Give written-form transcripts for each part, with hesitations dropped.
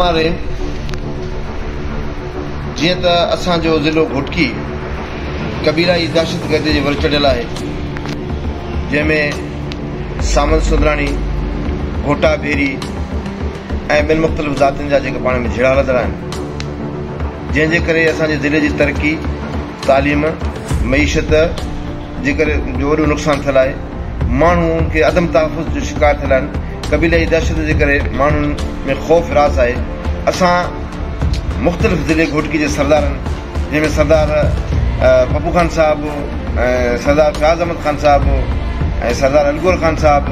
الرحمٰن الرحيم جيئن ته اسان جو ضلعو گهوٽڪي قبيلائي دهشتگردي جي ور چڙهيل آهي جنهن ۾ سامل سندراڻي، گهوٽا ڀيري ۽ ٻين مختلف ذاتين جا جيڪي پاڻ ۾ جهيڙا هلندڙ آهن جنهن جي ڪري اسان جي ضلعي جي ترقي، تعليم، معيشت جي ڪري جو وڏو نقصان ٿيل آهي ماڻهو کي عدم تحفظ جو شڪار ٿيل آهن قبيلائي دهشت جي ڪري ماڻهن ۾ خوف هراس آهي اسان مختلف ضلعي گهوٽڪي جي سردارن جنهن ۾ سردار پپو خان صاحب ۽ سردار فياض احمد خان صاحب ۽ سردار الگور خان صاحب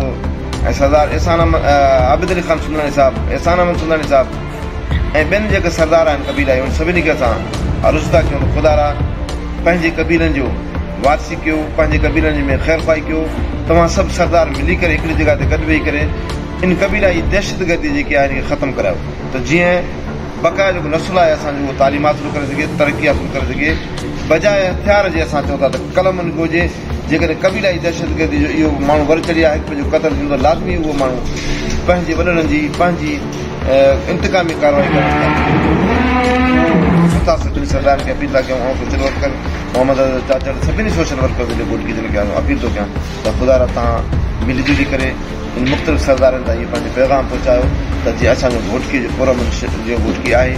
۽ سردار احسان احمد عابد علي خان سندراڻي صاحب احسان احمد سندراڻي صاحب ۽ ٻين جيڪي سردار آهن قبيلائي انهن سڀني کي اسان عرض ٿا ڪيون ته خدارا پنهنجي قبيلن جو وارثي ڪيو، پنهنجي قبيلن ۾ خير خواهي ڪيو، توهان سڀ سردار ملي ڪري هڪڙي جڳهه تي گڏ ويهي ڪري ان قبيلائي دهشتگردي جيڪي آهي ان کي ختم ڪرايو ته جيئن بقايا جيڪو نسل آهي اسان جو اهو تعليم حاصل ڪري سگهي، ترقي حاصل ڪري سگهي، بجاء هٿيار جي اسان چئون ٿا ته قلم ان کي هجي، جيڪڏهن قبيلائي دهشتگردي جو اهو ماڻهو ور چڙهي آهي هڪ ٻئي جو قتل ٿيندو ته لازمي اهو ماڻهو پنهنجي وڏڙن جي پنهنجي انتقامي ڪارروائي ڪرڻ کان متاثر ٻن سردارن کي اپيل ٿا ڪيون آئون سوشل ورڪر محمد اظهر چاچڙ سڀني سوشل ورڪر ضلعي گهوٽڪي جن کي آئون اپيل ٿو ڪيان ته خدارا توهان ملي جلي ڪري ان مختلف سردارن تائين اهو پنهنجو پيغام پهچايو ته جيئن اسان جو گهوٽڪي جو پرامن جيئن گهوٽڪي آهي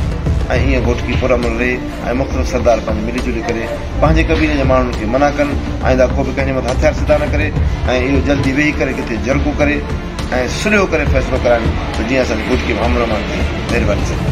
۽ ايئن گهوٽڪي پرامن رهي ۽ مختلف سردار پنهنجو ملي جلي ڪري پنهنجي قبيلي جي ماڻهن کي منع ڪن آئنده ڪو به ڪنهن جي مٿان هٿيار سڌا نه ڪري ۽ اهو جلدي ويهي ڪري ڪٿي جرڳو ڪري ۽ صلح ڪري فيصلو ڪرائن ته جيئن اسان جي گهوٽڪي ۾ امن امان ٿئي مهرباني سر.